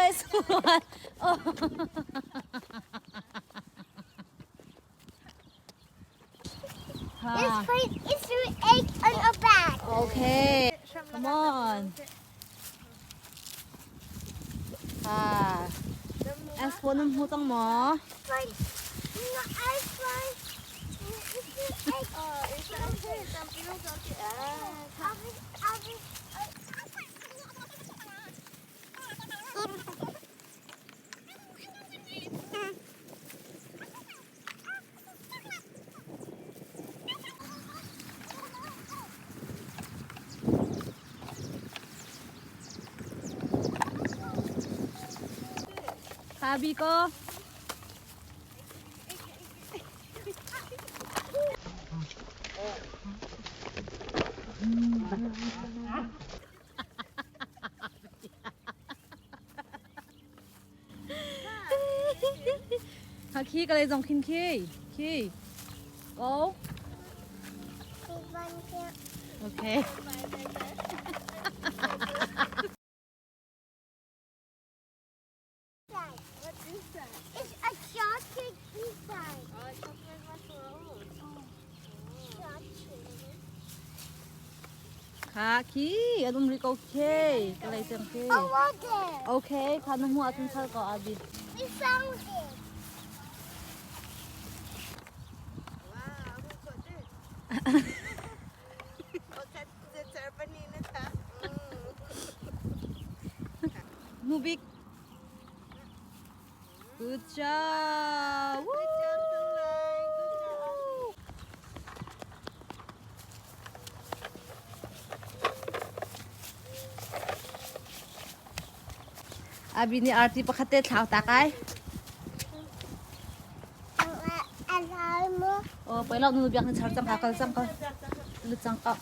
kalay sual. Oh. Let's put Easter egg on a bag. Okay. Come on. Ha. S4 nam hu tang mo. Find, no, I find Easter egg. Abi, Sabi ko. Khi ka lei zong khin khi. Khi. Go. Okay. What is that? It's a chocolate inside. Oh, chocolate mushroom. Chocolate. Kha khi adum ri ko khi. Ka lei cang khi. I want it. Okay, kha na mu atun sal ko abi. We found it. Wow, who got this? Mubik. Good job. Good job, Tulay. Good job. Abi ni arti pakhat te thlau ta kai. Oh, poi lo nu biak ni char chang ka kal chang ka. Lu chang ka.